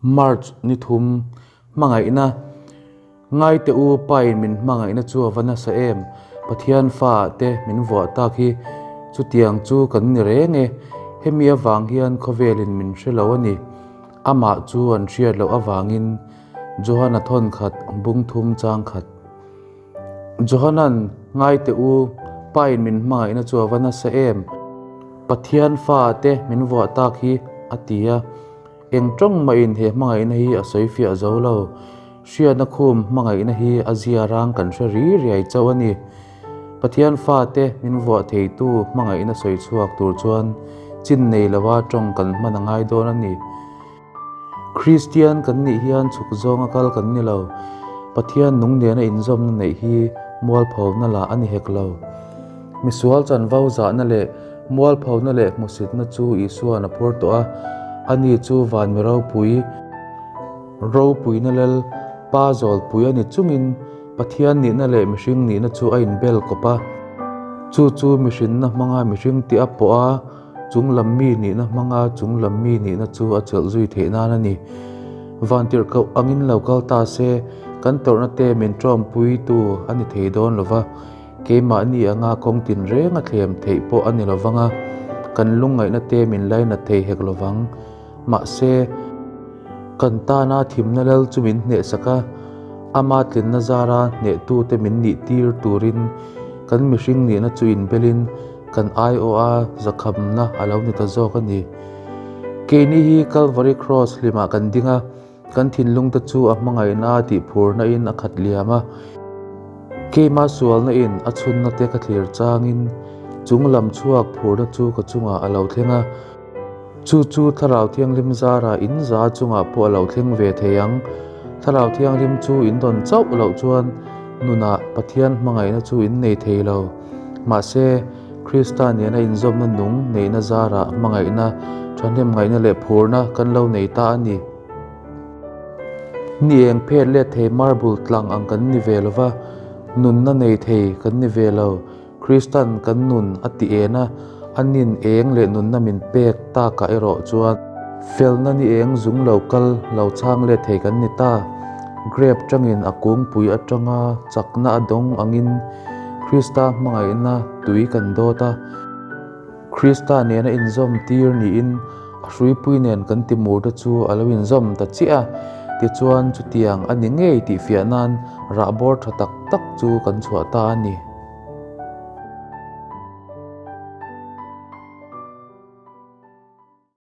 March ni thum, Hmangaihna Ngaite u Pain min hmangaihna chu a va nasa em? Pathian fa te min vuah tak hi chutiang chu kan ni reng e. Hemi avang hian khawvelin min hre lo a ni. Amah chu an hriat loh avangin Johana thawn khat bung thum chang khat. Johanan, Ngaite u, Pain min hmangaihna chu a va nasa em? Pathian fa te min vuah tak hi, a ti a. Eng tawng mahin he hmangaihna hi a sawi fiah zo lo. Hriatna khum hmangaihna hi a zia rang kan hre ri riai chauh a ni. Pathian fate min vuah theitu hmangaihna sawi chhuak tur chuan chin nei lova tawng kan hman a ngai dawn a ni. Kristian kan nih hian chhuk zawnga kal kan ni lo. Pathian nung nena inzawmna neih hi mualphona lah a ni hek lo. Misual chanvo zahna leh Mualphona leh hmusitna chu Isua'n a phur tawh a, ani chu van mi ropui, ropuina lel pa zawlpui a ni chungin Pathian nihna leh mihring nihna chu a inbel kawp a. Chu chu mihrinna hmanga mihring tih a pawh a, chunglam mi nihna hmanga chunglam mi nihna chu a chelh zui theih nan a ni. Vantirhkoh angin lo kal ta se, kan tawrhna te min ṭawmpuitu a ni thei dawn lo va. Keimahni anga kawng tinreng a thlem theih pawh a ni lo vang a, kan lungngaihna te min lainat thei hek lo vang. Mahse, kan tana thimna lal chu min hnehsak a, ama tlinna zara hnehtute min nih tir turin kan mihring nihna chu inbelin kan aiawha zakhamna a lo ni ta zawk a ni. Keini hi Calvary Cross hlimah kan ding a. Kan thinlung te chu a hmangaihna a tih phurna in a khat liam a, keima sualna in a chhunna te ka thlir changin chung lam chhuak phurna chu ka chungah a lo thleng a, chu chu Thlarau Thianghlim zara in za chungah pawh a lo thleng ve thei ang. Thlarau Thianghlim chu in dawn chauh loh chuan nunah Pathian hmangaihna chu in nei thei lo. Mahse, Krista nena inzawmna nung neihna zarah hmangaihna, thahnemngaihna leh phurna kan lo nei ta a ni. Ni eng phet let thei marble tlang ang kan ni ve lo va, nunna nei thei kan ni ve lo. Kristan kan nun a ti en a, a nin eng leh nunna min pek takah erawh chuan felna ni eng zung lo kal lo chhang let thei kan ni ta. Grape tangin a kungpui atanga chakna a dawng angin Krista hmangaihna tui kan dawt a, Krista nena inzawm tir niin a hruipui nen kan timur te chu a lo inzawm ta chiah a, tichuan chutiang a ni ngei tih fiah nan rahbawr tha tak tak chu kan chhuah ta a ni.